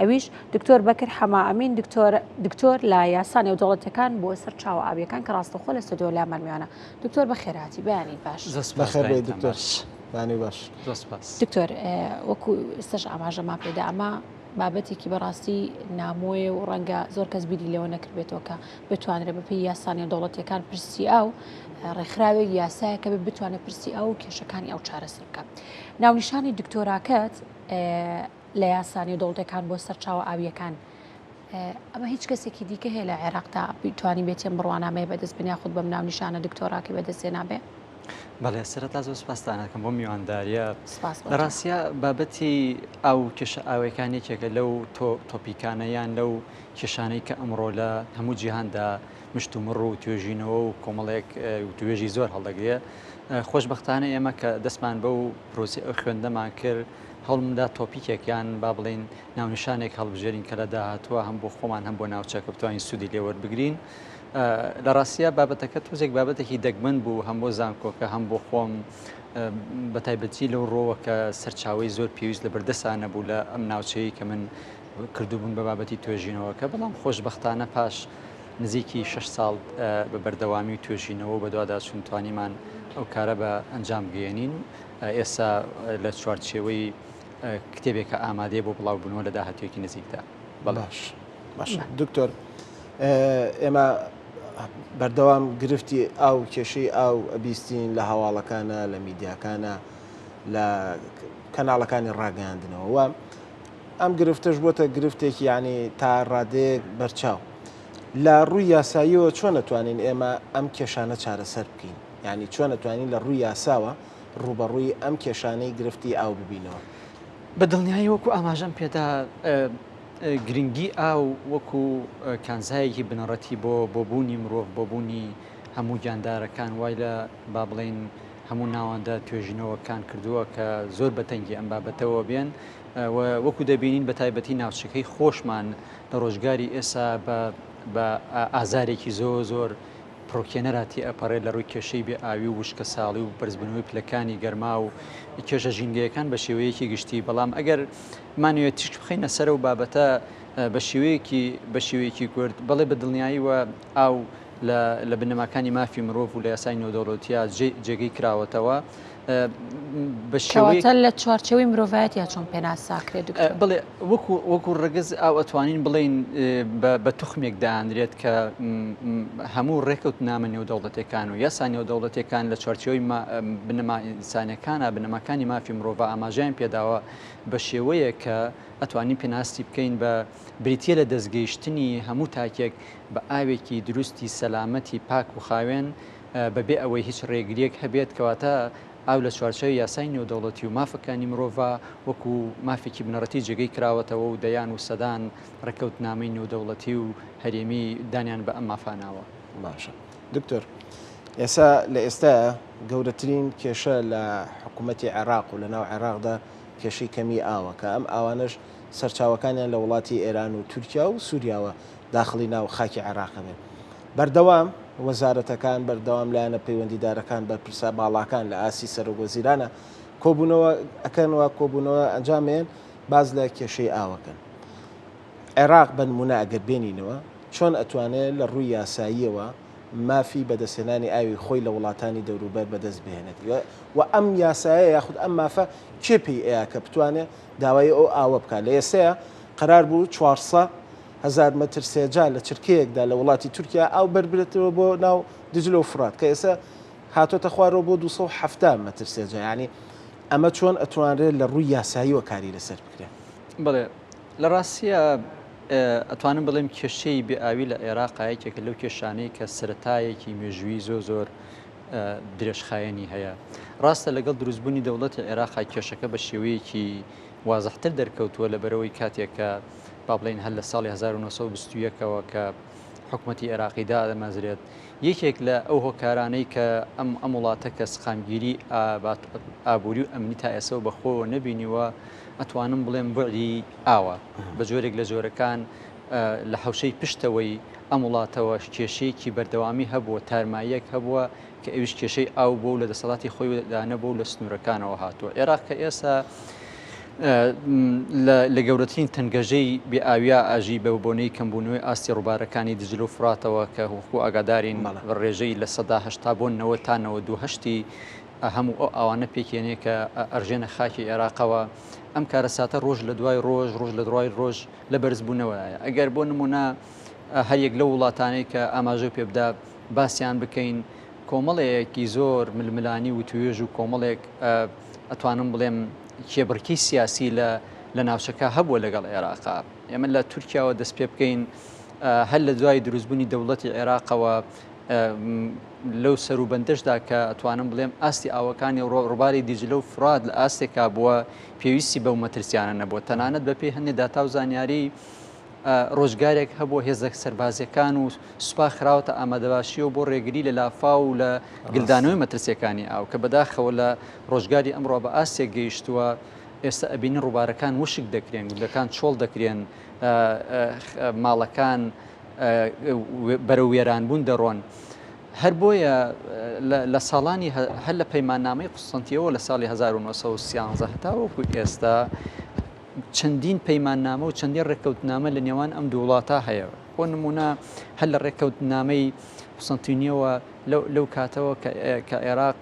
ئەویش دکتۆر بەکر حەمە ئەمین دکتۆر دکتۆر لە یاسا نێودەوڵەتیەکان بۆ سەرچاوە ئاویەکان کە ڕاستەوخۆ لە ستۆدیۆ لامان میوانە. دکتۆر بەخێرهاتی بەیانیت باش. زۆر سپاس بەخێر بێیت بەیانتان دکتۆر باش. بەیانی باش. زۆر سپاس. دکتۆر وەکو ئێستاش ئاماژەمان پێدا ئەمە بابەتێکی بەڕاستی نامۆیە و ڕەنگە زۆر کەس بیری لێوە نەکردبێتەوە کە بتوانرێت بەپێی یاسا نێودەوڵەتیەکان پرسی ئاو ڕێکخراوێک یاسایەکە بێت بتوانێت پرسی ئاو و کێشەکانی ئاو چارەسەر بکات. ناونیشانی دکتۆراکەت لە یاسا نێودەوڵەتیەکان بۆ سەرچاوە ئاوییەکان ئەمە هیچ کەسێکی دیکە هەیە لە عێراقدا توانی بێتی ئەم بڕوانامەیە بەدەست بێنێ یاخود بەم ناونیشانە دکتۆراکەی بەدەست هێنابێ؟ بەڵێ سەرەتا زۆر سپاستان ئەکەم بۆ میوانداریە. سپاس بۆ لە تۆ. ڕاستیا بابەتی ئاو و کێشە ئاوەکان یەکێکە لەو topic انە یان لەو کێشانەی کە ئەمڕۆ لە هەموو جیهاندا مشتومڕ و توێژینەوە و کۆمەڵێک وتوێژی زۆر هەڵدەگرێ. خۆشبەختانە ئێمە کە دەستمان بەو پرۆسەی ئەو خوێندنەمان کرد هەوڵمدا topic ێک یان با بڵێین ناونیشانێک هەڵبژێرین کە لە داهاتووە هەم بۆ خۆمان هەم بۆ ناوچەکە بتوانین سوودی لێ وەربگرین. لە ڕاستیا بابەتەکە تۆزێک بابەتێکی دەگمەن بوو هەم بۆ زانکۆکە هەم بۆ خۆم بە تایبەتی لەو ڕۆوە کە سەرچاوەی زۆر پێویست لە بەردەسا نەبوو لە ئەم ناوچەیە کە من کردوبوون بە بابەتی توێژینەوەکە بەڵام خۆشببختانە پاش نزیکی 6 ساڵ بە بەردەوامی و توێژینەوە و بەدواداچوون توانیمان ئەو کارە بە ئەنجام بگەیەنین ئێستا لە چوارچێوەی کتێبێکە ئامادەیە بۆ بڵاوبوونەوە لە داهاتوویەکی نزیکدا. بەڵێ. باش باش دکتۆر ئێمە بەردەوام گرفتی ئاو کێشەی ئاو ئەبیستین لە هەواڵەکانە لە میدیاکانە لە کەناڵەکانی ڕاگەیاندنەوە و ئەم گرفتەش بۆتە گرفتێکی یعنی تا ڕادەیەک بەرچاو لە ڕووی یاساییەوە چۆن ئەتوانین ئێمە ئەم کێشانە چارەسەر بکەین یعنی چۆن ئەتوانین لە ڕووی یاساوە ڕووبەڕووی ئەم کێشانەی گرفتی ئاو ببینەوە؟ بە دڵنیایی وەکو ئاماژەم پێدا گرنگی ئاو وەکو کانزایەکی بنەڕەتی بۆ بۆ بوونی مرۆڤ بۆ بوونی هەموو گیاندارەکان وای لە با بڵێین هەموو ناوەندە توێژینەوەکان کردووە کە زۆر بە تەنگی ئەم بابەتەوە بێن و وەکو دەبینین بە تایبەتی ناوچەکەی خۆشمان لە ڕۆژگاری ئێسا بە بە ئازارێکی زۆر زۆر پڕوکێنەرا تێئەپەڕێت لە ڕووی کێشەی بێ ئاوی و وشکەساڵی و بەرزبوونەوەی پلەکانی گەرما و کێشە ژینگەیەکان بە شێوەیەکی گشتی، بەڵام ئەگەر بمانەوێت تیشک بخەینە سەر ئەو بابەتە بە شێوەیەکی بە شێوەیەکی کورت، بەڵێ بە دڵنیاییوە ئاو لە لە بنەماکانی مافی مرۆڤ و لە یاسای نێودەوڵەتییا جێگەی کراوەتەوە. بە شێوەیەک کەواتە لە چوارچێوەی مرۆڤایەتیا چۆن پێناسە ئەکرێت دکتۆر؟ بەڵێ وەکو وەکو ڕەگەز ئاو ئەتوانین بڵێین بە بە توخمێک دانرێت کە هەموو ڕێکەوتنامە نێودەوڵەتەکان و یاسا نێودەوڵەتەکان لە چوارچێوەی بنەما ئینسانەکانە بنەماکانی مافی مرۆڤ ئاماژەیان پێداوە بە شێوەیە کە ئەتوانین پێناسی بکەین بە بریتە لە دەستگەیشتنی هەموو تاکێک بە ئاوێکی دروستی سەلامەتی پاک و خاوێن بەبێ ئەوەی هیچ ڕێگرییەک هەبێت، کەواتە ئاو لە چوارچێوەی یاسای نێودەوڵەتی و مافەکانی مرۆڤا وەکو مافێکی بنەڕەتی جێگەی کراوەتەوە و دەیان و سەدان ڕێککەوتنامەی نێودەوڵەتی و هەرێمی دانیان بە ئەم مافە ناوە. باشە دکتۆر ئێسا لە ئێستایا گەورەترین کێشە لە حکوومەتی عێراق و لە ناو عێراقدا کێشەی کەمی ئاوە کە ئەم ئاوانەش سەرچاوەکانیان لە وڵاتی ئێران و تورکیا و سووریاوە داخڵی ناو خاکی عێراق ئەبێت بەردەوام وەزارەتەکان، بەردەوام لایەنە پەیوەندیدارەکان، بەرپرسە باڵاکان لە ئاستی سەرۆک وەزیرانە کۆبوونەوە ئەکەن و کۆبوونەوە ئەنجام ئەیەن باس لە کێشەی ئاو ئەکەن. عێراق بە نموونە ئەگەر بێنینەوە چۆن ئەتوانێ لە ڕووی یاساییەوە مافی بەدەستهێنانی ئاوی خۆی لە وڵاتانی دەوروبەر بەدەست بهێنێت و ئەم یاسایە یاخود ئەم مافە کێ پێی ئەیا کە بتوانێ داوای ئەو ئاوە بکات لە ئێستەیا قەرار بوو 400 هەزار مەتر سێجا لە چرکەیەکدا لە وڵاتی تورکیا ئاو بەربرێتەوە بۆ ناو دجلە و فورات کە ئێستا هاتۆتە خوارەوە بۆ 270 مەتر سێجا یعنی ئەمە چۆن ئەتوانرێت لە ڕووی یاساییەوە کاری لەسەر بکرێت؟ بەڵێ لە ڕاستیە ئەتوانم بڵێم کێشەی بێ ئاوی لە عێراقا یەکێکە لەو کێشانەی کە سەرەتایەکی مێژووی زۆر زۆر درێژخایەنی هەیە ڕاستە لەگەڵ دروستبوونی دەوڵەتی عێراقا کێشەکە بە شێوەیەکی وازحتر دەرکەوتووە لەبەرئەوەی کاتێک کە با بڵێین هەر لە ساڵی 1921 ەوە کە حکومەتی عێراقی دادەمەزرێت یەکێک لە ئەو هۆکارانەی کە ئەم ئەم وڵاتە کە سقامگیری ئابووری و ئەمنی تا ئێسەوە بە خۆوە نەبینیوە ئەتوانم بڵێم بوعدی ئاوە بە جۆرێک لە جۆرەکان لە حوشەی پشتەوەی ئەم وڵاتەوە کێشەیەکی بەردەوامی هەبووە تارماییەک هەبووە کە ئەویش کێشەی ئاو بووە و لە دەسەڵاتی خۆیدا نەبووە و لە سنوورەکانەوە هاتووە. عێراق کە ئێستا لە گەورەترین تەنگەژەی بێ ئاویا ئاژی بە بۆنەی کەمبوونەوەی ئاستی ڕووبارەکانی دیجلە و فوراتەوە کە وەکو ئاگادارین ڕێژەی 80% بۆ 90 تا 98 هەموو ئەو ئاوانە پێکێنێ کە ئەرژێنە خاکی عێراقەوە. ئەم کارەساتە ڕۆژ لە دوای ڕۆژ ڕۆژ لە دوای ڕۆژ لە بەرزبوونەوەیە. ئەگەر بۆ نمونە هەر یەک لەو وڵاتانەی کە ئاماژە پێ بدا باسیان بکەین کۆمەڵێکی زۆر ململانی و توێژ و کۆمەڵێک ئەتوانم بڵێم کێبڕکی سیاسی لە لە ناوچەکە هەبووە لەگەڵ عێراقا. ئێمە لە تورکیاوە دەست پێ بکەین هەر لە دوای دروستبوونی دەوڵەتی عێراقەوە لەو سەروبەندەشدا کە ئەتوانم بڵێم ئاستی ئاوەکانی ڕووباری دیجلە و فرات لە ئاستێکا بووە پێویستی بەو مەترسیانە نەبووە. تەنانەت بەپێی هەندێک داتا و زانیاری ڕۆژگارێک هەبووە هێزە سەربازیەکان و سوپا خراوەتە ئامادەباشیەوە بۆ ڕێگری لە لافاو و لە گلدانەوەی مەترسیەکانی ئاو کە بەداخەوە لە ڕۆژگاری ئەمڕۆ بە ئاستێک گەیشتووە ئێستا ئەبینین ڕووبارەکان وشک دەکرێن، گوندەکان چۆڵ دەکرێن، ماڵەکان بەرەو وێرانبوون دەڕۆن. هەر بۆیە لە ساڵانی هەر لە پەیماننامەی قوستەنتیەوە لە ساڵی 1913 هەتاوەکو ئێستا چەندین پەیماننامە و چەندین ڕێککەوتنامە لە نێوان ئەم دوو وڵاتە هەیە. بۆ نموونە هەر لە ڕێککەوتنامەی قوستەنتینیەوە لەو کاتەوە کە عێراق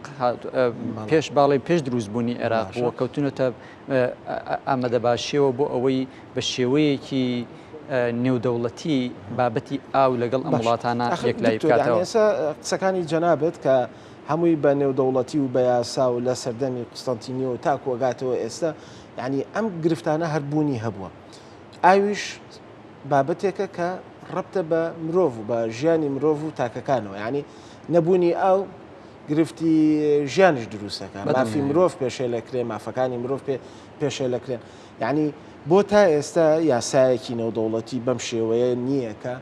پێش باڵی پێش دروستبوونی عێراق بووە کەوتونەتە ئامادەباشیەوە بۆ ئەوەی بە شێوەیەکی نێودەوڵەتی بابەتی ئاو لەگەڵ ئەم وڵاتانە یەکلایی بکاتەوە. ئێستا قسەکانی جەنابت کە هەمووی بە نێودەوڵەتی و بە یاسا و لە سەردەمی قوستەنتینیەوە تاکو ئەگاتەوە ئێستا یعنی ئەم گرفتانە هەر بوونی هەبووە. ئاویش بابەتێکە کە ڕەبتە بە مرۆڤ و بە ژیانی مرۆڤ و تاکەکانەوە یعنی نەبوونی ئاو گرفتی ژیانیش دروستەکە مافی مرۆڤ پێشێلەکرێ مافەکانی مرۆڤ پێ پێشێلەکرێن یعنی بۆ تا ئێستا یاسایەکی نێودەوڵەتی بەم شێوەیە نییە کە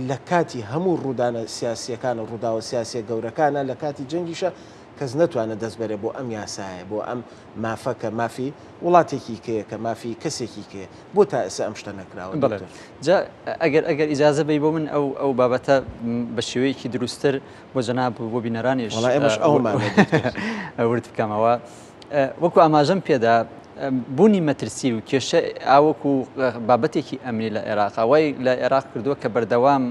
لە کاتی هەموو ڕوودانە سیاسیەکان و ڕووداوە سیاسیە گەورەکانە لە کاتی جەنگیشە کەس نەتوانێت دەست بەرێ بۆ ئەم یاسایە بۆ ئەم مافە کە مافی وڵاتێکی کەیە کە مافی کەسێکی کەیە بۆ تا ئێستا ئەم شتە نەکراوە بەڵێ جا ئەگەر ئەگەر ئیجازە بەی بۆ من ئەو ئەو بابەتە بە شێوەیەکی دروستتر بۆ جەناب بۆ بینەرانیش وەڵا ئێمەش ئەومان ورد بکەمەوە وەکو ئاماژەم پێدا بوونی مەترسی و کێشە ئاوەکو بابەتێکی ئەمنی لە عێراق وای لە عێراق کردووە کە بەردەوام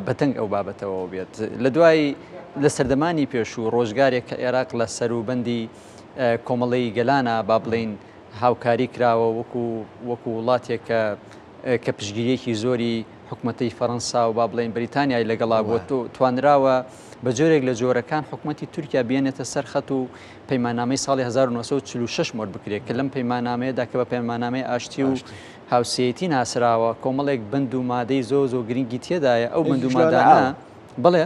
بەتەنگ ئەو بابەتەوە بێت لە دوای لە سەردەمانی پێشوو ڕۆژگارێک کە عێراق لە سەروبەندی کۆمەڵەی گەلانە با بڵین هاوکاری کراوە وەکو وەکو وڵاتێک کە کە پشتگیریەکی زۆری حکومەتی فەرەنسا و با بڵێین بریتانیای لەگەڵا بووە توانراوە بە جۆرێک لە جۆرەکان حکومەتی تورکیا بێنێتە سەر خەت و پەیماننامەی ساڵی 1946 مۆر بکرێت کە لەم پەیماننامەیەدا کە بە پەیماننامەی ئاشتی و هاوسێیەتی ناسراوە کۆمەڵێک بەند و مادەی زۆ زۆ گرنگی تێدایە ئەو بەند و مادانە بڵێ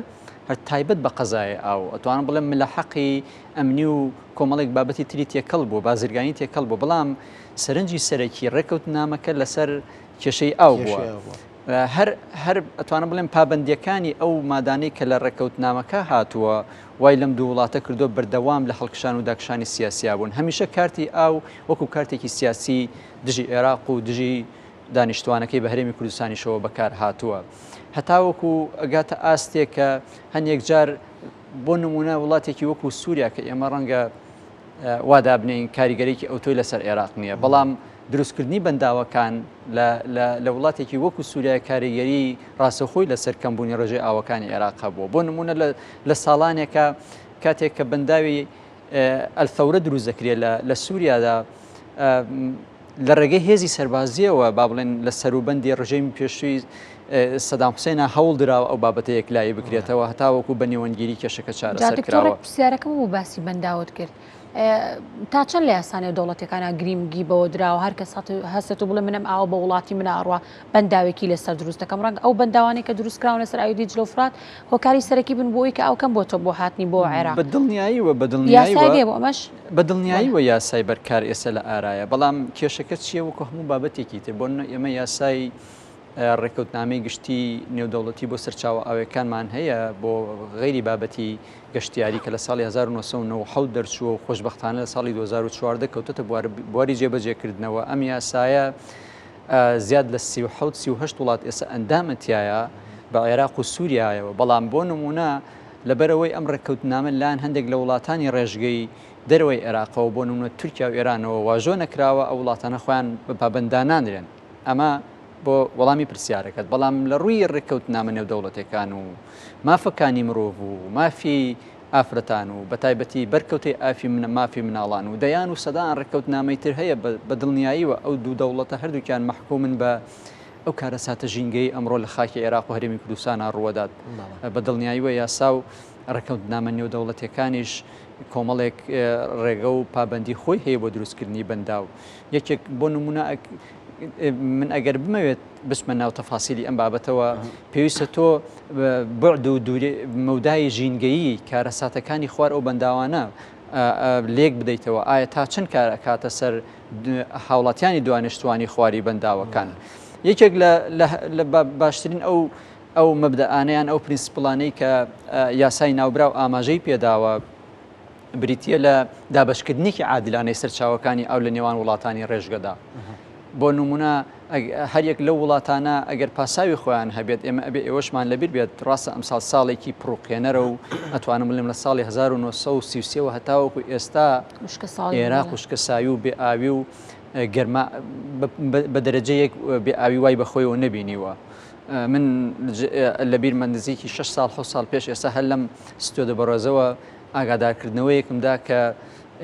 هەر تایبەت بە قەزای ئاو ئەتوانم بڵێم ملحەقی ئەمنی و کۆمەڵێک بابەتی تری تێکەڵ بوو بازرگانی تێکەڵ بوو بەڵام سەرنجی سەرەکی ڕێککەوتنامەکە لەسەر کێشەی ئاو بووە. هەر هەر ئەتوانم بڵێم پابەندییەکانی ئەو مادانەی کە لە ڕێککەوتنامەکە هاتووە وای لەم دوو وڵاتە کردووە بەردەوام لە هەڵکشان و داکشانی سیاسیا بوون. هەمیشە کارتی ئاو وەکو کارتێکی سیاسی دژی عێراق و دژی دانیشتوانەکەی بە هەرێمی کوردستانیشەوە بەکار هاتووە. هەتاوەکو ئەگاتە ئاستێک کە هەنێک جار بۆ نمونە وڵاتێکی وەکو سووریا کە ئێمە ڕەنگە وا دابنێین کاریگەرێکی ئەوتۆی لەسەر عێراق نییە، بەڵام دروستکردنی بەنداوەکان لە وڵاتێکی وەکو سووریا کاریگەری ڕاستەوخۆی لەسەر کەمبوونی ڕێژەی ئاوەکانی عێراق هەبووە. بۆ نمونە لە ساڵانێکە کاتێک کە بەنداوی ئەلثەورە دروست دەکرێت لە سووریادا لە ڕێگەی هێزی سەربازییەوە با بڵێن لە سەروبەندی ڕژێمی پێشووی سەدام حوسێنە هەوڵ دراوە ئەو بابەتە یەکلایی بکرێتەوە هەتاوەکو بە نێوەندگیری کێشەکە چارەسەر کراوە. پرسیارەکەم بوو باسی بەنداوت کرد تا چەند لە یاسا نێودەوڵەتیەکانا گرینگی بەوە دراوە هەر کەس هەستێت و بڵێ منم ئاوە بە وڵاتی منە ئەڕوا بەنداوێکی لەسەر دروست دەکەم ڕەنگە ئەو بەنداوانەی کە دروست کراون لەسەر ئاوی دیجلە و فرات هۆکاری سەرەکی بن بۆ ئەوەی کە ئاو کەم بۆتەوە بۆ هاتنی بۆ عێراق. بە دڵنیاییوە بە دڵنیاییوە یاسای هەیە بۆ ئەمەش؟ بە دڵنیاییوە یاسای بەرکار ئێستا لە ئارایە بەڵام کێشەکە چییە وەکو هەموو بابەتێکی تر بۆ ئێمە یاسای ڕێککەوتنامەی گشتی نێودەوڵەتی بۆ سەرچاوە ئاوێکانمان هەیە بۆ غەیری بابەتی گەشتیاری کە لە ساڵی 1997 دەرچووە و خۆشبەختانە لە ساڵی 2014 کەوتەتە بواری جێبەجێکردنەوە ئەم یاسایە زیاد لە 37 38 وڵات ئێستا ئەندامە تایە بە عێراق و سووریایەوە بەڵام بۆ نمونە لەبەرەوەی ئەم ڕێککەوتنامە لایەن هەندێک لە وڵاتانی ڕێژگەی دەرەوەی عێراقەوە بۆ نمونە تورکیا و ئێرانەوە واژۆ نەکراوە ئەو وڵاتانە خۆیان بە پابەند دانانرێن. ئەمە بۆ وەڵامی پرسیارەکەت. بەڵام لە ڕووی ڕێککەوتنامە نێودەوڵەتیەکان و مافەکانی مرۆڤ و مافی ئافرەتان و بەتایبەتی بەرکەوتەی ئافی مافی مناڵان و دەیان و سەدان ڕێککەوتنامەی تر هەیە بە دڵنیاییوە ئەو دوو دەوڵەتە هەردووکیان مەحکومن بە ئەو کارەساتە ژینگەیی ئەمڕۆ لە خاکی عێراق و هەرێمی کوردستانا ڕووەدات. بە دڵنیاییوە یاسا و ڕێککەوتنامە نێودەوڵەتیەکانیش کۆمەڵێک ڕێگە و پابەندی خۆی هەیە بۆ دروستکردنی بەنداو. یەکێک بۆ نمونە من ئەگەر بمەوێت بچمە ناو تەفاسیلی ئەم بابەتەوە پێویستە تۆ بعد و دووری مەودای ژینگەیی کارەساتەکانی خوار ئەو بەنداوانە لێک بدەیتەوە ئایا تا چەند کار ئەکاتە سەر هاوڵاتیانی دوانشتوانی خواری بەنداوەکان یەکێک لە باشترین ئەو ئەو مەبدەئانەیان ئەو پرینسپڵانەی کە یاسای ناوبراو ئاماژەی پێداوە بریتییە لە دابەشکردنێکی عادلانەی سەرچاوەکانی ئاو لە نێوان وڵاتانی ڕێژگەدا. بۆ نمونە هەریەک لەو وڵاتانە ئەگەر پاساوی خۆیان هەبێت ئێمە ئەبێ ئێوەشمان لەبیر بێت ڕاستە ئەمساڵ ساڵێکی پڕوقێنەرە و ئەتوانم بڵێم لە ساڵی 1933 وە هەتاوەکو ئێستا عێراق وشکەساوی و بێ ئاوی و گەرما بە دەرەجەیەک بێ ئاوی وای بەخۆیەوە نەبینیوە. من لەبیرمە نزیکی 6 ساڵ 6 ساڵ پێش ئێستا هەر لەم ستۆدە بەڕێزەوە ئاگادارکردنەوەیەکم دا کە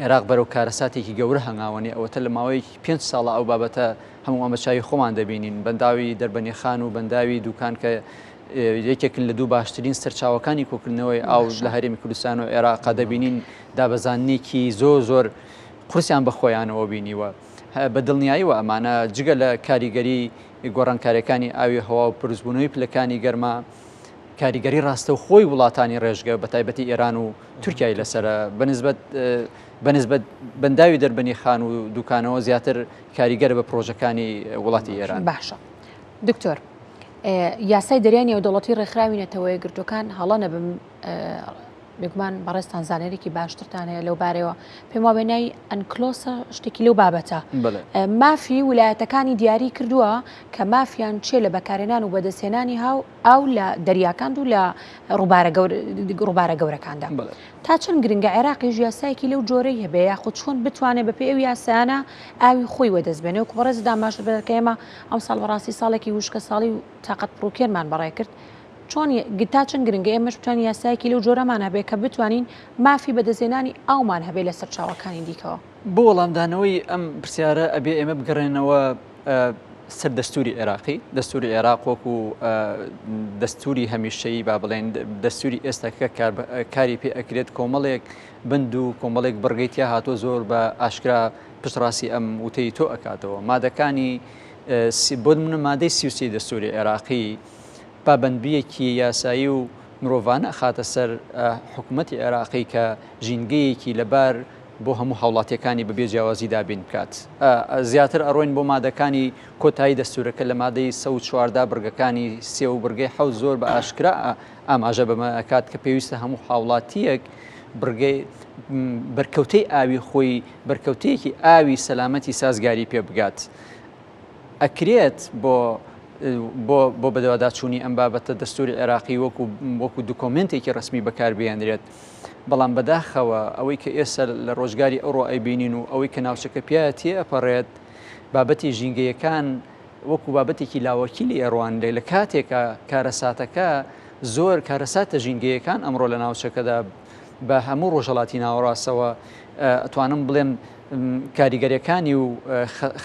عێراق بەرەو کارەساتێکی گەورە هەنگاوەنێ، ئەوەتە لە ماوەیەکی پێنج ساڵە ئەو بابەتە هەموومان بە چاوی خۆمان دەبینین، بەنداوی دەربەنیخان و بەنداوی دوکان کە یەکێکن لە دوو باشترین سەرچاوەکانی کۆکردنەوەی ئاو لە هەرێمی کوردستان و عێراق دەبینین دابەزاندنێکی زۆر زۆر قورسیان بە خۆیانەوە بینیوە. بە دڵنیاییەوە ئەمانە جگە لە کاریگەری گۆڕانکاریەکانی ئاوی هەوا و پرزبوونەوەی پلەکانی گەرما، کاریگەری ڕاستەوخۆی وڵاتانی ڕێژگە بە تایبەتی ئێران و تورکیای لەسەرە بەنسبەت بەنسبەت بەنداوی دەربەنی خان و دوکانەوە زیاتر کاریگەرە بە پرۆژەکانی وڵاتی ئێران. باشە دکتۆر یاسای دەریای نێودەوڵەتی ڕێکخراوی نەتەوەیەکگرتووەکان هەڵە نەبم بێگومان بەڕێزتان زانیاریی باشترتان هەیە لەو بارەیەوە پێم وابێ ناوی ئەنکلۆسە شتێکی لەو بابەتە مافی ولایەتەکانی دیاری کردووە کە مافیان چێ لە بەکارهێنان و بەدەستهێنانی هاو ئاو لە دەریاکان و لە ڕووبارە گەورەکاندا تا چەند گرنگە عێراقیش یاسایەکی لەو جۆرەی هەبێ یاخود چۆن بتوانێت بەپێی ئەو یاسایانە ئاوی خۆی وەدەست بێنێ وەکو بەڕێزت ئاماژەت پێ کرد کە ئێمە ئەمساڵ بەڕاستی ساڵێکی وشکەساڵی و تاقەت پڕوکێنمان بەڕێ کرد چۆن تا چەند گرنگە ئێمەش بتوانین یاسایەکی لەو جۆرەمان هەبێ کە بتوانین مافی بەدەستهێنانی ئاومان هەبێ لە سەرچاوەکانی دیکەوە؟ بۆ وەڵامدانەوەی ئەم پرسیارە ئەبێ ئێمە بگەڕێنەوە سەر دەستوری عێراقی دەستوری عێراق وەکو دەستوری هەمیشەیی با بڵێن دەستوری ئێستا کە کاری پێ ئەکرێت کۆمەڵێک بند و کۆمەڵێک بڕگەی تیا هاتووە زۆر بە ئاشکرا پشتڕاستی ئەم وتەی تۆ ئەکاتەوە مادەکانی بۆ نمونە مادەی 33 دەستوری عێراقی پابەندبییەکی یاسایی و مرۆڤانە ئەخاتە سەر حکومەتی عێراقی کە ژینگەیەکی لەبار بۆ هەموو هاوڵاتیەکانی بەبێ جیاوازی دابین بکات. زیاتر ئەڕۆین بۆ مادەکانی کۆتایی دەستورەکە لە مادەی 114 بڕگەکانی سێ و بڕگەی حەوت زۆر بە ئاشکرا ئاماژە بەمە ئەکات کە پێویستە هەموو هاوڵاتیەک بڕگەی بەرکەوتەی ئاوی خۆی بەرکەوتەیەکی ئاوی سەلامەتی سازگاری پێ بگات. ئەکرێت بۆ بۆ بۆ بەدواداچوونی ئەم بابەتە دەستوری عێراقی وەکو وەکو دوکۆمێنتێکی ڕەسمی بەکاربهێنرێت بەڵام بەداخەوە ئەوەی کە ئێستا لە ڕۆژگاری ئەوڕۆ ئەیبینین و ئەوەی کە ناوچەکە پیاە تێئەپەڕێت بابەتی ژینگەیەکان وەکو بابەتێکی لاوەکی لێ ئەڕوانرێ لە کاتێکا کارەساتەکە زۆر کارەساتە ژینگەیەکان ئەمڕۆ لە ناوچەکەدا بە هەموو ڕۆژهەڵاتی ناوەڕاستەوە ئەتوانم بڵێم کاریگەریەکانی و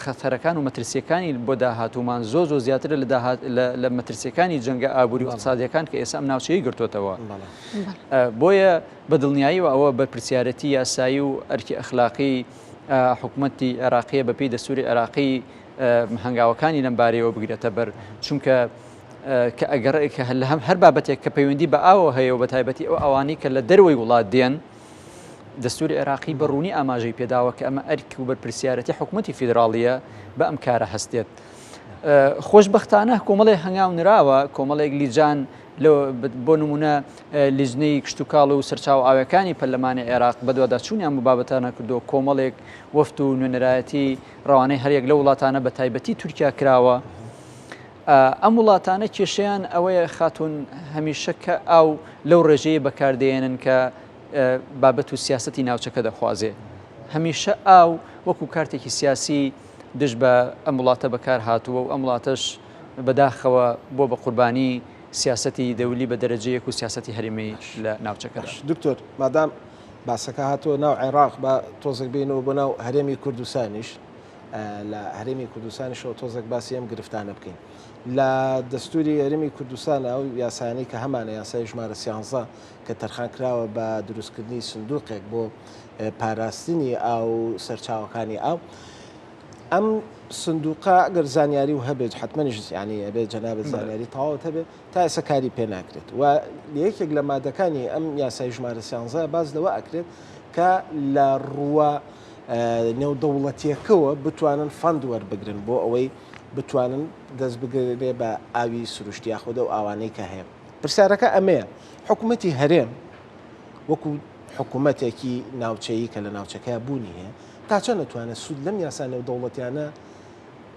خەتەرەکان و مەترسیەکانی بۆ داهاتوومان زۆر زۆر زیاترە لە داهات لە مەترسیەکانی جەنگە ئابووری و اقتصادیەکان کە ئێستا ئەم ناوچەیە گرتوتەوە بۆیە بە دڵنیاییەوە ئەوە بەرپرسیارەتی یاسایی و ئەرکی ئەخلاقی حکوومەتی عێراقیە بەپێی دەستوری عێراقی هەنگاوەکانی لەم بارەیەوە بگرێتە بەر چونکە کە ئەگەر لە هەم هەر بابەتێک کە پەیوەندی بە ئاوە هەیە و بە تایبەتی ئەو ئەوانەی کە لە دەرەوەی وڵات دێن دەستوری عێراقی بە ڕوونی ئاماژەی پێداوە کە ئەمە ئەرک و بەرپرسیارەتی حکوومەتی فیدراڵیە بە ئەم کارە هەستێت. خۆشببختانە کۆمەڵی هەنگاو نراوە کۆمەڵێک لیجان بۆ نمونە لیژنەی کشتتوکاڵ و سەرچاو ئاوەکانی پەرلەمانی عێراق بەدواداچوونیان بۆ بابەتانە کردو کۆمەڵێک وەفت و نوێنەرایەتی ڕەوانەی هەریەک لە وڵاتانە بە تایبەتی تورکیا کراوە. ئەم وڵاتانە کێشەیان ئەوەیە خاتوون هەمیشە کە ئاو لەو ڕێژەیە بەکاردێنن کە بابەت و سیاسەتی ناوچەکە دەخوازێ. هەمیشە ئاو وەکو کارتێکی سیاسی دژ بە ئەم وڵاتە بەکار هاتووە و ئەم وڵاتەش بەداخەوە بووە بە قوربانی سیاسەتی دەولی بە دەرەجە یەک و سیاسەتی هەرێمی لە ناوچەکەدا. دکتۆر مادام باسەکە هاتووە ناو عێراق با تۆزێک بێینەوە بۆ ناو هەرێمی کوردستانیش لە هەرێمی کوردستانیشەوە تۆزێک باسی ئەم گرفتانە بکەین لە دەستوری هەرێمی کوردستان ئەو یاسایانەی کە هەمانە یاسای ژمارە سیانزە کە تەرخان کراوە بە دروستکردنی سندوقێک بۆ پاراستنی ئاو و سەرچاوەکانی ئاو ئەم سندوقە ئەگەر زانیاری و هەبێت حتممەنیش ینی ئەبێت جەنابەت زانیاری تەواوت هەبێت تا ئێستا کاری پێ ناکرێت و لە یەکێک لە مادەکانی ئەم یاسای ژمارە سیانزە باز لەوە ئەکرێت کە لە ڕووە نێودەوڵەتیەکەوە بتوانن fund وەربگرن بۆ ئەوەی بتوانن دەست بگرێ بە ئاوی سروشتی یاخود ئەو ئاوانەی کە هەیە پرسیارەکە ئەمەیە حکوومەتی هەرێم وەکو حکوومەتێکی ناوچەیی کە لە ناوچەکەیا بوونی هەیە تا چەند ئەتوانێت سوود لەم یاسا نێودەوڵەتیانە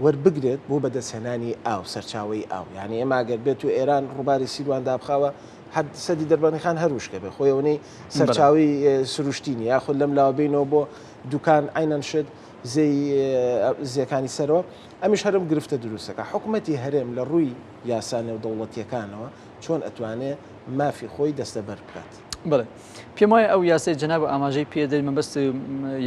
وەربگرێت بۆ بەدەستهێنانی ئاو، سەرچاوەی ئاو؟ یانی ئێمە ئەگەر بێت و ئێران ڕووباری سیروان دابخاوە هەر سەدی دەربەندیخان هەر وشکە بێ خۆی ئەوەنەی سەرچاوەی سروشتی نیە، یاخود لەم لاوە بێینەوە بۆ دوکان عەینەن شت زێی زێکانی سەرەوە ئەمیش هەرم گرفتە دروستەکە حکوومەتی هەرێم لە ڕووی یاسا نێودەوڵەتیەکانەوە چۆن ئەتوانێ مافی خۆی دەستەبەر بکات؟ بەڵێ پێم وایە ئەو یاسای جەناب ئاماژەی پێ دەی مەبەست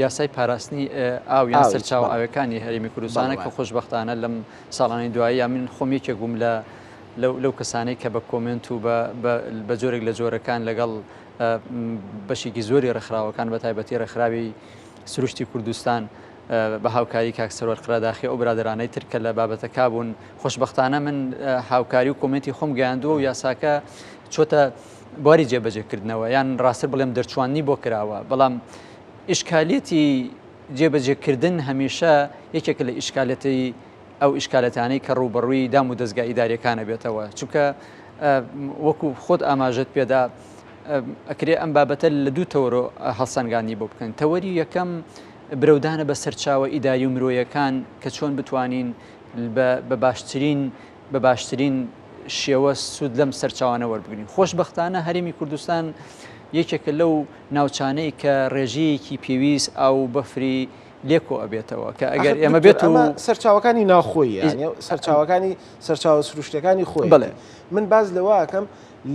یاسای پاراستنی ئاو یان سەرچاوە ئاوەکانی هەرێمی کوردستانە کە خۆشببختانە لەم ساڵانی دوایی یا من خۆم یەکێک بووم لە لەو کەسانەی کە بە comment و بە جۆرێک لە جۆرەکان لەگەڵ بەشێکی زۆری ڕێکخراوەکان بە تایبەتی ڕێکخراوی سروشتی کوردستان بە هاوکاری کاک سەروەر قراداخی ئەو برادەرانەی تر کە لە بابەتەکە بوون خۆشببختانە من هاوکاری و comment ی خۆم گەیاندووە و یاساکە چۆتە بواری جێبەجێکردنەوە یان ڕاستتر بڵێم دەرچواندنی بۆ کراوە بەڵام ئیشکالیەتی جێبەجێکردن هەمیشە یەکێکە لە ئیشکالەتی ئەو ئیشکالەتانەی کە ڕووبەڕووی دام و دەستگا ئیداریەکانە بێتەوە چونکە وەکو خۆت ئاماژەت پێدا ئەکرێ ئەم بابەتە لە دوو تەوەرۆ هەڵسەنگاندنی بۆ بکەن تەوەری یەکەم برەودانە بە سەرچاوە ئیداری و مرۆیەکان کە چۆن بتوانین بە باشترین بە باشترین شێوە سوود لەم سەرچاوانە وەربگرین. خۆشبەختانە هەرێمی کوردستان یەکێکە لەو ناوچانەی کە ڕێژەیەکی پێویست ئاو و بەفری لێ کۆ ئەبێتەوە کە ئەگەر ئێمە بێت و سەرچاوەکانی ناوخۆی یانی سەرچاوەکانی سەرچاوە سروشتەکانی خۆی بەڵێ من باز لەوە ئەکەم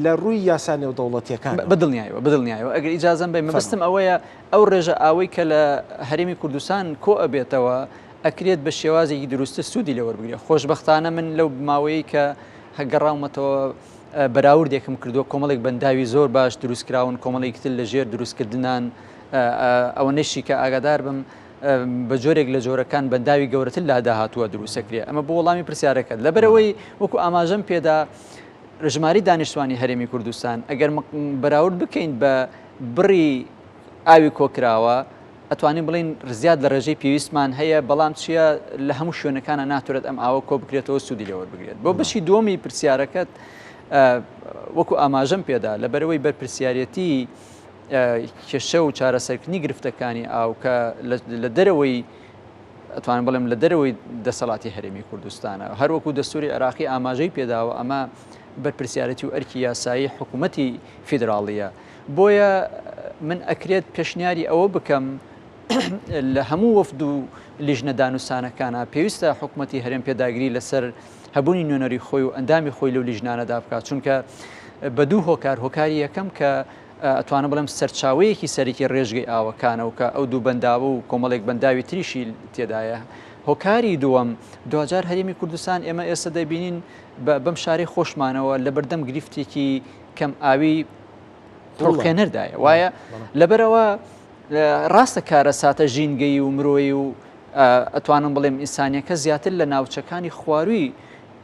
لە ڕووی یاسا نێودەوڵەتیەکان بەدڵنیایەوە بەدڵنیایەوە ئەگەر ئیجازەم بەی مەبەستم ئەوەیە ئەو ڕێژە ئاوەی کە لە هەرێمی کوردستان کۆ ئەبێتەوە ئەکرێت بە شێوازێکی دروستتر سوودی لێ وەربگرێت. خۆشبەختانە من لەو ماوەیەی کە گەڕاومەتەوە بەراوردێکم کردووە، کۆمەڵێک بەنداوی زۆر باش دروستکراون، کۆمەڵێکی تر لە ژێر دروستکردنان، ئەوەنەشی کە ئاگادار بم بە جۆرێک لە جۆرەکان بەنداوی گەورەتر لە داهاتووە دروستەکرێ. ئەمە بۆ وەڵامی پرسیارەکەت. لەبەرئەوەی وەکو ئاماژەم پێدا ژمارەی دانیشتوانی هەرێمی کوردستان ئەگەر بەراورد بکەین بە بڕی ئاوی کۆکراوە، ئەتوانین بڵێین زیاد لە ڕێژەی پێویستمان هەیە، بەڵام چییە لە هەموو شوێنەکانە ناتورێت ئەم ئاوە کۆ بکرێتەوە سوودی لێ وەربگرێت. بۆ بەشی دووەمی پرسیارەکەت وەکو ئاماژەم پێدا لەبەرئەوەی بەرپرسیارەتی کێشە و چارەسەرکردنی گرفتەکانی ئاو کە لە دەرەوەی ئەتوانم بڵێم لە دەرەوەی دەسەڵاتی هەرێمی کوردستانە هەروەکو دەستوری عێراقی ئاماژەی پێداوە ئەمە بەرپرسیارەتی و ئەرکی یاسایی حکوومەتی فیدراڵیە بۆیە من ئەکرێت پێشنیاری ئەوە بکەم لە هەموو وەفد و لیژنە دانوسانەکانە پێویستە حکوومەتی هەرێم پێداگری لەسەر هەبوونی نوێنەری خۆی و ئەندامی خۆی لەو لیژنانەدا بکات چونکە بە دوو هۆکار هۆکاری یەکەم کە ئەتوانم بڵێم سەرچاوەیەکی سەرەکی ڕێژگەی ئاوەکانە و کە ئەو دوو بەنداوە و کۆمەڵێک بەنداوی تریشی تێدایە هۆکاری دووەم دواجار هەرێمی کوردستان ئێمە ئێستا دەبینین بەم شارەی خۆشمانەوە لەبەردەم گرفتێکی کەم ئاوی ڕوخێنەردایە وایە لەبەرەوە ڕاستە کارەساتە ژینگەی و مرۆیی و ئەتوانم بڵێم ئینسانیەکە زیاتر لە ناوچەکانی خواروی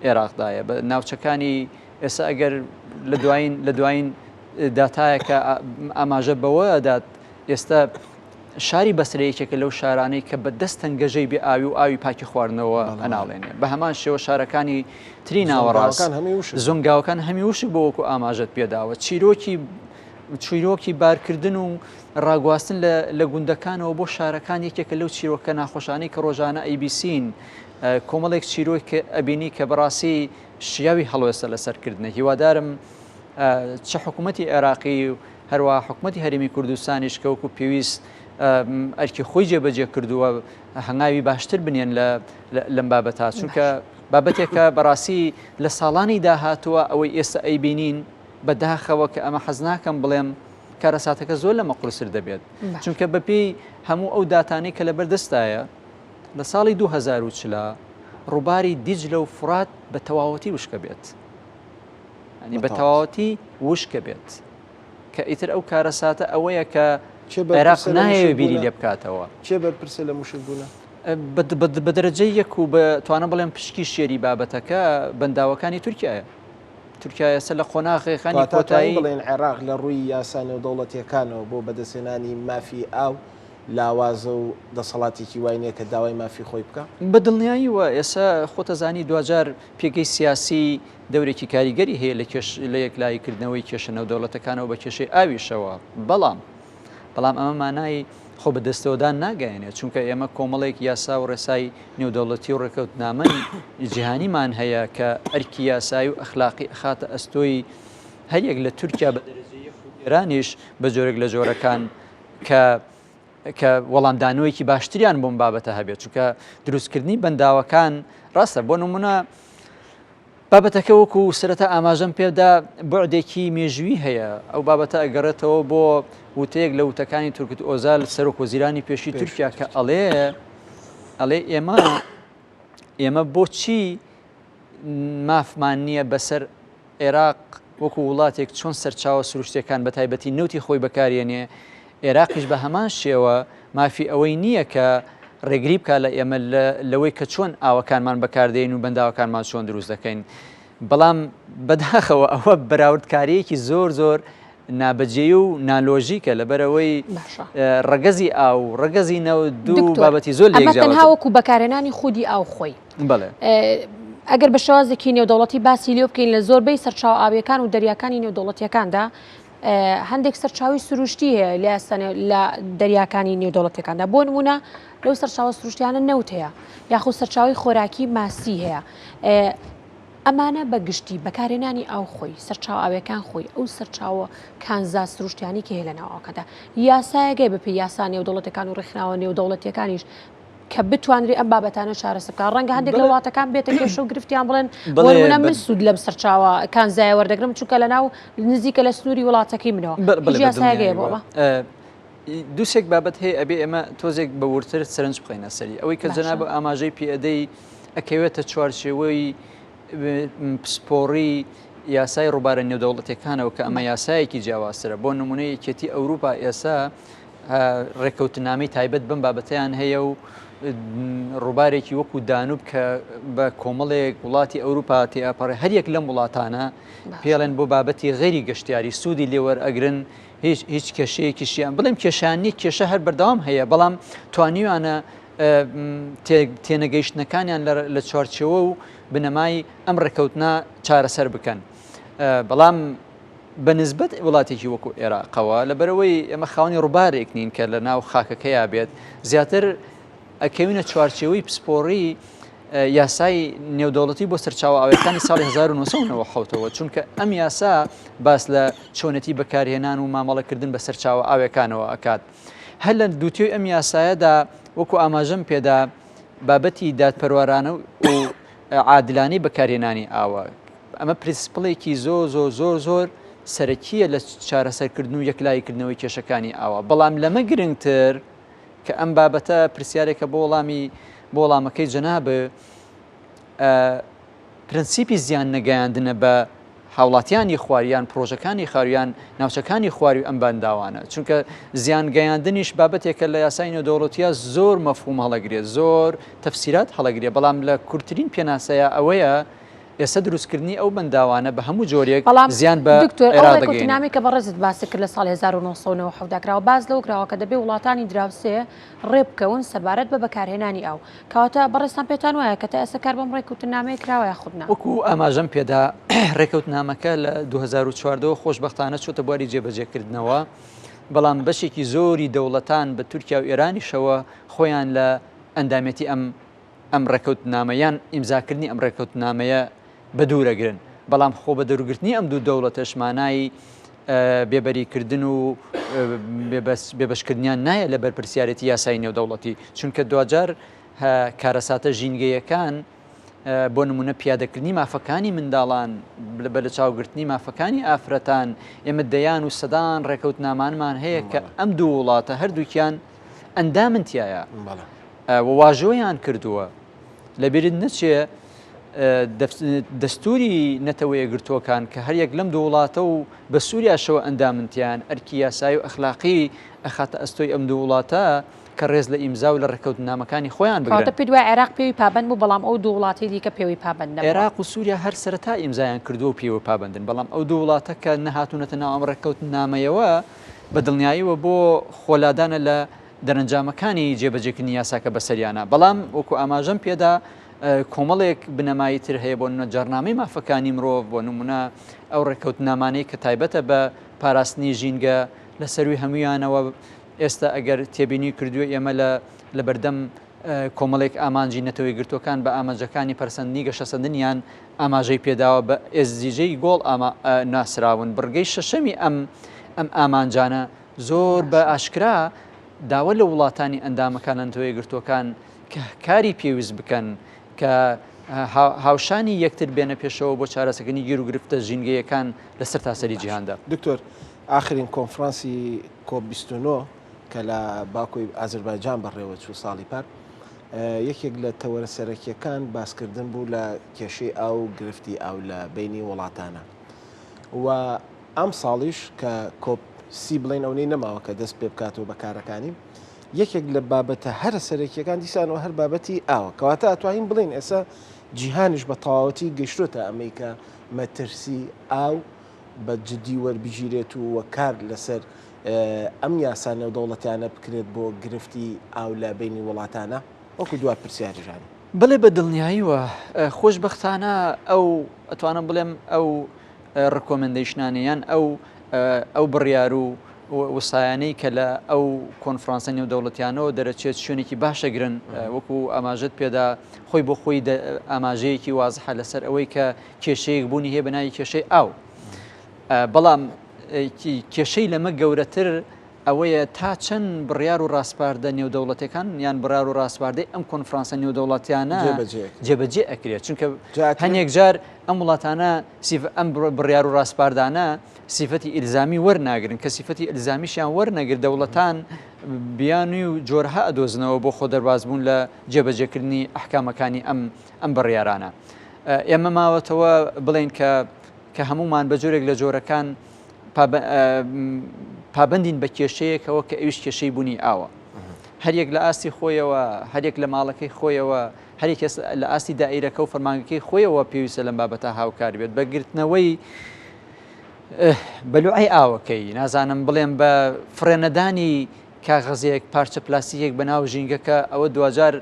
عێراقدایە بە ناوچەکانی ئێستا ئەگەر لە دوایین لە دوایین داتایەکە ئاماژە بەوە دات ئێستا شاری بەسرە یەکێکە لەو شارانەی کە بە دەست تەنگەژەی بێ ئاوی و ئاوی پاکی خواردنەوە ئەناڵێنێ. بە هەمان شێوە شارەکانی تری ناوەڕاست، زۆنگاوەکان هەمی وشک بۆ وەکو ئاماژەت پێداوە. چیرۆکی چیرۆکی بارکردن و ڕاگواستن لە گوندەکانەوە بۆ شارەکان یەکێکە لەو چیرۆکە ناخۆشانەی کە ڕۆژانە ئەیبیسین. کۆمەڵێک چیرۆک ئەبینی کە بەڕاستی شیاوی هەڵوێستە لەسەرکردنە. هیوادارم چ حکوومەتی عێراقی و هەروەها حکومەتی هەرێمی کوردستانیش کە وەکو پێویست ئەرکی خۆی جێبەجێ کردووە هەنگاوی باشتر بنێن لە لەم بابەتە چونکە بابەتێکە بەڕاستی لە ساڵانی داهاتووە ئەوەی ئێستا ئەیبینین بەداخەوە کە ئەمە حەز ناکەم بڵێم کارەساتەکە زۆر لەمە قورستر دەبێت چونکە بەپێی هەموو ئەو داتانەی کە لەبەردەستایە لە ساڵی 2040 ڕووباری دیجلە و فڕات بە تەواوەتی وشکە بێت ینی بە تەواوەتی وشکە بێت کە ئیتر ئەو کارەساتە ئەوەیە کە عێراق نایەوێ بیری لێ بکاتەوە. کێ بەرپرسە لە موشک بوونە؟ بە دەرەجەی یەک و بە توانم بڵێم پشکی شێری بابەتەکە بەنداوەکانی تورکیایە. تورکیا ئێستا لە قۆناغێکانی کۆتایی بڵێن عێراق لە ڕووی یاسا نێودەوڵەتیەکانەوە بۆ بەدەستهێنانی مافی ئاو لاوازە و دەسەڵاتێکی وای نییە کە داوای مافی خۆی بکا؟ بە دڵنیاییەوە ئێستا خۆتەزانی دواجار پێگەی سیاسی دەورێکی کاریگەری هەیە لە کێش لە یەکلایی کردنەوەی کێشە نێودەوڵەتەکانەوە بە کێشەی ئاویشەوە، بەڵام بەڵام ئەمە مانای خۆ بەدەستەوەدان ناگەیەنێت، چونکە ئێمە کۆمەڵێک یاسا و ڕێسای نێودەوڵەتی و ڕێکەوتنامەی جیهانیمان هەیە کە ئەرکی یاسایی و ئەخلاقی ئەخاتە ئەستۆی هەریەک لە تورکیا بە دەرەجەی یەک و ئێرانیش بە جۆرێک لە جۆرەکان کە کە وەڵامدانەوەیەکی باشتریان بۆم بابەتە هەبێت چونکە دروستکردنی بەنداوەکان ڕاستە بۆ نمونە بابەتەکە وەکو سەرەتا ئاماژەم پێدا بەعدێکی مێژووی هەیە ئەو بابەتە ئەگەڕێتەوە بۆ وتەیەک لە وتەکانی تورکت ئۆزال سەرۆک وەزیرانی پێشی تورکیا کە ئەڵێ ئەڵێ ئێمە ئێمە بۆچی مافمان نییە بەسەر عێراق وەکو وڵاتێک چۆن سەرچاوە سروشتیەکان بە تایبەتی نەوتی خۆی بەکارێنێ، عێراقیش بە هەمان شێوە مافی ئەوەی نییە کە ڕێگری بکات لە ئێمە لەوەی کە چۆن ئاوەکانمان بەکاردێن و بەنداوەکانمان چۆن دروست دەکەین. بەڵام بەداخەوە ئەوە بەراوردکارییەکی زۆر زۆر نابەجێی و نالۆژیکە لەبەرئەوەی ڕەگەزی ئاو و ڕەگەزی نەوت دوو بابەتی زۆر لەیەک ئەمە تەنها جیاوازن. وەکو بەکارهێنانی خودی ئاو خۆی. بەڵێ. ئەگەر بە شێوازێکی نێودەوڵەتی باسی لێ بکەین لە زۆربەی سەرچاوە ئاویەکان و دەریاکانی نێودەوڵەتیەکاندا هەندێک سەرچاوی سروشتی هەیە لە لە دەریاکانی نێودەوڵەتەکاندا بۆ نمونە لەو سەرچاوە سروشتیانە نەوت هەیە یاخود سەرچاوی خۆراکی ماسی هەیە ئەمانە بە گشتی بەکارهێنانی ئاو خۆی سەرچاوە ئاویەکان خۆی ئەو سەرچاوە کانزا سروشتیانی کە هەیە لە ناو ئاوەکاندا یاسایەکەی بەپێی یاسا نێودەوڵەتەکان و ڕێکخراوە نێودەوڵەتیەکانیش کە بتوانرێ ئەم بابەتانە چارەسەر بکات ڕەنگە هەندێک لە وڵاتەکان بێتە کێشە و گرفتیان بڵێن بۆ نمونە من سوود لەم سەرچاوە کانزایە وەردەگرم چونکە لە ناو نزیکە لە سنووری وڵاتەکەی منەوە هیچ یاسایەک هەیە بۆ ئەمە؟ دووسێک بابەت هەیە ئەبێ ئێمە تۆزێک بە وردتر سەرنج بخەینە سەری ئەوەی کە جەناب ئاماژەی پێ ئەدەی ئەکەوێتە چوارچێوەی پسپۆڕی یاسای ڕووبارە نێودەوڵەتەکانەوە کە ئەمە یاسایەکی جیاوازترە بۆ نمونە یەکێتی ئەوروپا ئێسا ڕێککەوتنامەی تایبەت بەم بابەتیان هەیە و ڕووبارێکی وەکو دانوب کە بە کۆمەڵێک وڵاتی ئەوروپا تێئەپەڕێ هەریەک لەم وڵاتانە پێڵێن بۆ بابەتی غەیری گەشتیاری سوودی لێوەرئەگرن هیچ هیچ کێشەیەکیشیان بڵێم کێشان نیە کێشە هەر بەردەوام هەیە بەڵام توانیویانە تێنەگەیشتنەکانیان لە چوارچێوە و بنەمای ئەم ڕێکەوتنە چارەسەر بکەن بەڵام بە نسبەت وڵاتێکی وەکو عێراقەوە لەبەرەوەی ئێمە خاوەنی ڕووبارێک نین کە لە ناو خاکەکەیا بێت زیاتر ئەکەوینە چوارچێوەی پسپۆڕی یاسای نێودەوڵەتی بۆ سەرچاوە ئاویەکانی ساڵی 1997ەوە چونکە ئەم یاسا باس لە چۆنێتی بەکارهێنان و مامەڵەکردن بە سەرچاوە ئاویەکانەوە ئەکات هەر لە دووتوێی ئەم یاسایەدا وەکو ئاماژەم پێدا بابەتی دادپەروەرانە و عادلانەی بەکارهێنانی ئاوە ئەمە principle ێکی زۆر زۆر زۆر زۆر سەرەکیە لە چارەسەرکردن و یەکلاییکردنەوەی کێشەکانی ئاوە بەڵام لەمە گرنگتر کە ئەم بابەتە پرسیارێکە بۆ وەڵامی بۆ وەڵامەکەی جەناب پرەنسیپی زیان نەگەیاندنە بە هاوڵاتیانی خوار یان پرۆژەکانی خوار یان ناوچەکانی خواروی ئەم بەنداوانە چونکە زیان گەیاندنیش بابەتێکە لە یاسای نێودەوڵەتیە زۆر مەفهوم هەڵەگرێت زۆر تەفسیرات هەڵەگرێت بەڵام لە کورتترین پێناسەیە ئەوەیە ئێستا دروستکردنی ئەو بەنداوانە بە هەموو جۆرێک بەڵام زیان بە دکتۆر ئەو عێراق دەگەیەنێت. ڕێکەوتنامەی کە بەڕێزت باست کرد لە ساڵی 1997 دا کراوە باس لەوە کراوە کە دەبێ وڵاتانی دراوسێ ڕێبکەون سەبارەت بە بەکارهێنانی ئاو کەواتە بەڕێزتان پێتان وایە کە تا ئێستا کار بەم ڕێکەوتنامەیە کراوە یاخود نا؟ وەکو ئاماژەم پێدا ڕێکەوتنامەکە لە 2014 وە خۆشبەختانە چۆتە بواری جێبەجێکردنەوە بەڵام بەشێکی زۆری دەوڵەتان بە تورکیا و ئێرانیشەوە خۆیان لە ئەندامێتی ئەم ئەم ڕێکەوتنامە یان ئیمزاکردنی ئەم ڕێکەوتنامەیە بەدوورەگرن، بەڵام خۆ بەدەورگرتنی ئەم دوو دەوڵەتەش مانای بێبەریکردن و بێبەشکردنیان نایە لە بەرپرسیارێتی یاسای نێودەوڵەتی، چونکە دواجار کارەساتە ژینگەیەکان بۆ نمونە پیادەکردنی مافەکانی منداڵان بە لەچاوگرتنی مافەکانی ئافرەتان ئێمە دەیان و سەدان ڕێکەوتنامانمان هەیە کە ئەم دوو وڵاتە هەردووکیان ئەندامن تایە واژۆیان کردووە لەبیرت نەچێ دەستوری نەتەوە یەکگرتووەکان کە هەریەک لەم دوو وڵاتە و بە سووریاشەوە ئەندامن تیان ئەرکی یاسایی و ئەخلاقی ئەخاتە ئەستۆی ئەم دوو وڵاتە کە ڕێز لە ئیمزا و لە ڕێککەوتنامەکانی خۆیان بگرن. کەواتە پێت وایە عێراق پێوی پابەند بوو بەڵام ئەو دوو وڵاتەی دیکە پێوەی پابەند نەبوون؟ عێراق و سووریا هەر سەرەتا ئیمزایان کردووە و پێوە پابەندن، بەڵام ئەو دوو وڵاتە کە نەهاتوونەتە ناو ئەم ڕێککەوتنامەیەوە بە دڵنیاییەوە بۆ خۆلادانە لە دەرەنجامەکانی جێبەجێکردنی یاساکە بەسەریانە، بەڵام وەکو ئاماژەم پێدا کۆمەڵێک بنەمای تر هەیە بۆ نمونە جارنامەی مافەکانی مرۆڤ، بۆ نمونە ئەو ڕێککەوتنامانەی کە تایبەتە بە پاراستنی ژینگە لە سەروی هەمویانەوە ئێستا ئەگەر تێبینی کردووە ئێمە لە لەبەردەم کۆمەڵێک ئامانجی نەتەوە یەکگرتووەکان بە ئامانجەکانی پەرسەندنی گەشەسەندنیان ئاماژەی پێداوە بە SDG گۆڵ ناسراون بڕگەی شەشەمی ئەم ئەم ئامانجانە زۆر بە ئاشکرا داوا لە وڵاتانی ئەندامەکان لە نەتەوە یەکگرتووەکان کە کاری پێویست بکەن کە هاوشانی یەکتر بێنە پێشەوە بۆ چارەسەکردنی گیروگرفتە ژینگەیەکان لە سەرتاسەری جیهاندا. دکتۆر ئاخرین کۆنفرانسی کۆپ 29 کە لە باکۆی ئازربایجان بەڕێوەچوو ساڵی پار یەکێک لە تەوەرە سەرەکیەکان باسکردن بوو لە کێشەی ئاو و گرفتی ئاو لە بینی وڵاتانە و ئەم ساڵیش کە کۆپ سی بڵێن ئەونەی نەماوە کە دەست پێ بکاتەوە بە کارەکانی یەکێک لە بابەتە هەرە سەرەکیەکان دیسانەوە هەر بابەتی ئاوە کەواتە ئەتوانین بڵێین ئێستا جیهانیش بە تەواوەتی گەشتۆتە ئەمەی کە مەترسی ئاو بە جدی وەربگیرێت و وە کار لەسەر ئەم یاسا نێودەوڵەتیانە بکرێت بۆ گرفتی ئاو لە بینی وڵاتانە وەکو دوا پرسیاریژان. بەڵێ بە دڵنیاییوە خۆشبەختانە ئەو ئەتوانم بڵێم ئەو recommendation انە یان ئەو ئەو بڕیار و وسایانەی کە لە ئەو کۆنفرانسە نێودەوڵەتیانەوە دەرەچێت شوێنێکی باشەگرن وەکو ئاماژت پێدا خۆی بۆ خۆی ئاماژەیەکی وازحە لەسەر ئەوەی کە کێشەیەک بوونی هەیە بە ناوی کێشەی ئاو بەڵام کێشەی لەمە گەورەتر ئەوەیە تا چەند بڕیار و ڕاسپاردە نێودەوڵەتەکان یان بڕار و ڕاسپاردەی ئەم کۆنفرانسە نێودەوڵەتیانە جێبەجێ ئەکرێت چونکە هەنێک جار ئەم وڵاتانە ئەم بڕیار و ڕاسپاردانە سیفەتی ئیلزامی وەرناگرن کە سیفەتی ئیلزامیشیان وەرنەگر دەوڵەتان بیانی و جۆرها ئەدۆزنەوە بۆ خۆ دەربازبوون لە جێبەجێکردنی ئەحکامەکانی ئەم ئەم بڕیارانە ئێمە ماوەتەوە بڵێن کە کە هەمومان بە جۆرێک لە جۆرەکان پابەندین بە کێشەیەکەوە کە ئەویش کێشەی بوونی ئاوە. هەریەک لە ئاستی خۆیەوە، هەریەک لە ماڵەکەی خۆیەوە، هەریەک لە ئاستی دائیرەکە و فەرمانگەکەی خۆیەوە پێویستە لەم بابەتە هاوکار بێت بە گرتنەوەی بەلوعەی ئاوەکەی، نازانم بڵێم بە فڕێنەدانی کاغەزێک، پارچە پلاستیکێک بە ناو ژینگەکە، ئەوە دواجار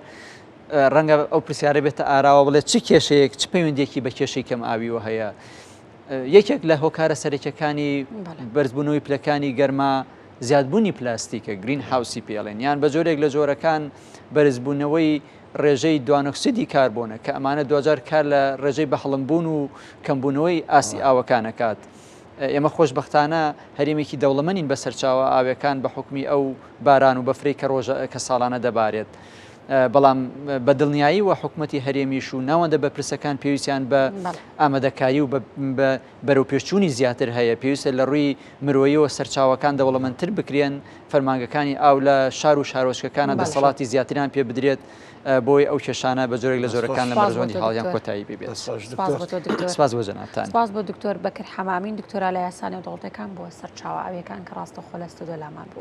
ڕەنگە ئەو پرسیارە بێتە ئاراوە بڵێ چ کێشەیەک چ پەیوەندیەکی بە کێشەی کەم ئاویوە هەیە؟ یەکێک لە هۆکارە سەرەکیەکانی بەرزبوونەوەی پلەکانی گەرما زیادبوونی پلاستیکە greenhouse ی پێڵێن یان بە جۆرێک لە جۆرەکان بەرزبوونەوەی ڕێژەی دوانۆکسیدی کاربۆنە کە ئەمانە دوجار کار لە ڕێژەی بەهەڵمبوون و کەمبوونەوەی ئاستی ئاوەکانەکات. ئێمە خۆشببختانە هەرێمێکی دەوڵەمەنین بە سەرچاوە ئاوەکان بە حکومی ئەو باران و بەفرەی کە ڕۆژە کە ساڵانە دەبارێت. بەڵام بە دڵنیاییەوە حکومەتی هەرێمیش و ناوەندە بەرپرسەکان پێویستیان بە ئامادەکاری و بە بەرەوپێشچوونی زیاتر هەیە، پێویستە لە ڕووی مرۆییەوە سەرچاوەکان دەوڵەمەندتر بکرێن، فەرمانگەکانی ئاو لە شار و شارۆچکەکانە دەسەڵاتی زیاتریان پێ بدرێت بۆی ئەو کێشانە بە جۆرێک لە جۆرەکان لە بەرژەوەندی هاوڵاتیان کۆتایی پێ بێت. سپاس بۆ جەنابتان. سپاس بۆ دکتۆر بەکر حەمامین، دکتۆرا لە یاسا نێودەوڵەتیەکان بۆ سەرچاوە ئاویەکان کە ڕاستەوخۆ لە ستۆدیۆ لامان بوو.